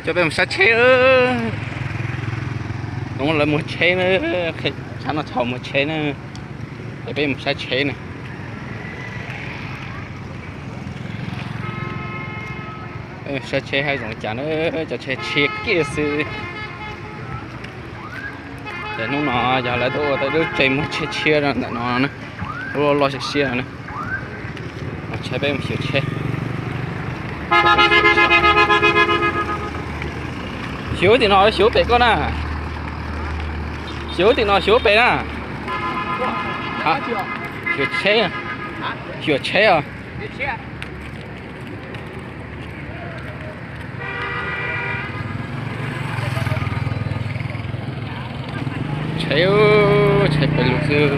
Coj peb mus saib tsheb. Hnub no lawv muag tsheb na, tshav no tsis muag tsheb na, es peb mus saib tsheb na. Peb saib tsheb haib zoo li cas na, cov tsheb tshiab kiag xwb. Ces hnub no yog lawv tuaj ua tau lub tsev muag tsheb tshiab rau ntawm no na, lub loj loj siab siab no na. Saib peb mus xyuas tsheb. Xyuas tim no xyuas pem koj na. Xyuas tim no xyuas pem na. Xyuas tsheb, xyuas tsheb os. Tsheb, tsheb pem lug xwb.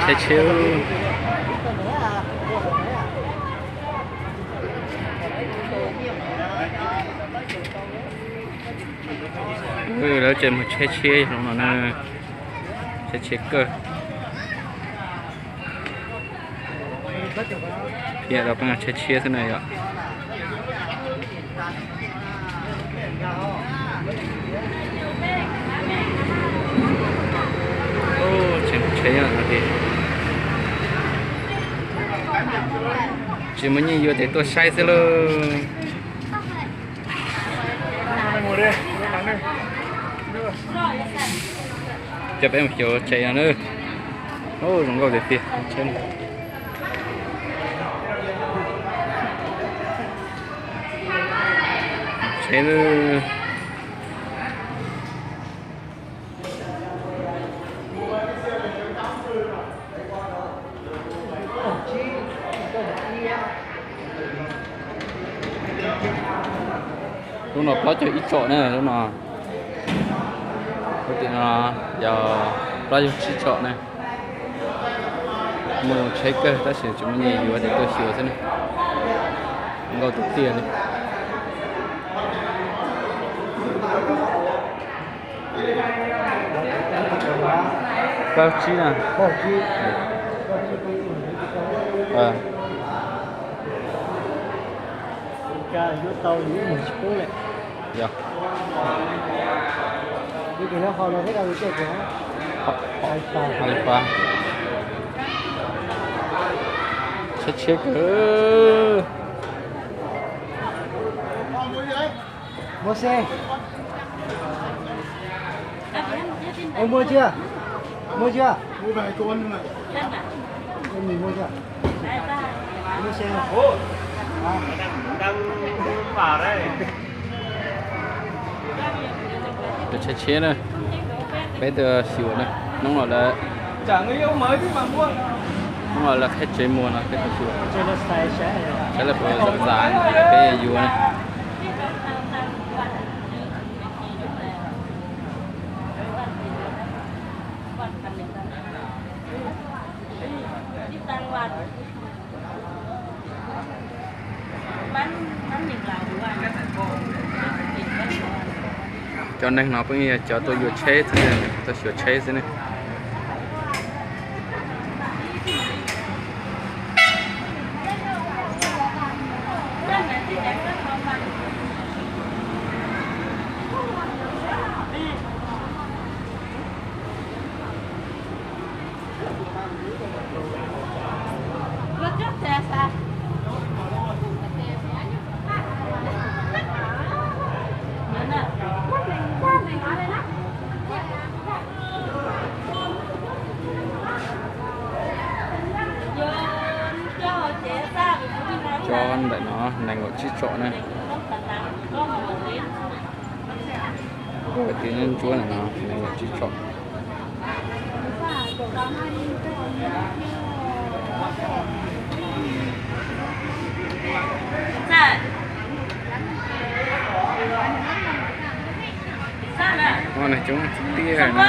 Tsheb tsheb. Lawv tseem muag tsheb tshiab yog no na, tsheb tshiab kawg. Thiab rau peb tsheb tshiab xwb na yom. Tseem tsheb no ces tsis muaj nyiaj yuav ces tuaj saib xwb lauj. Coj peb mus xyuas tsev no na. Zoo nkauj tiag tiag. Tsheb. Lub no plaub caug ib tsom na, lub no. Lub tim no yog plaub caug tsib tsom na. Muaj tsheb kawg tab sis tsis muaj nyiaj yuav ces tuaj xyuas xwb na. Nkauj tiag tiag li. Plaub tsib na. Yog. Tsheb tshiab kawg. Mua xe. Em mua chưa? Mua chưa? Em mua chưa? Mua xe. Hả? Cov tsheb tshiab na, peb tuaj xyuas na, hnub no lawv, hnub no lawv qhib tsev muag no peb tuaj xyuas, saib lawv puas zam zam peb yuav na. Cov neeg no pheej yog cov tuaj yuav tsheb xwb, tuaj xyuas tsheb xwb ne. Cov ntawm no nees nkaum tsib tsom na. Ntsuab ntsuab ntawm no nees nkaum tsib tsom. Neeg coob tiag na.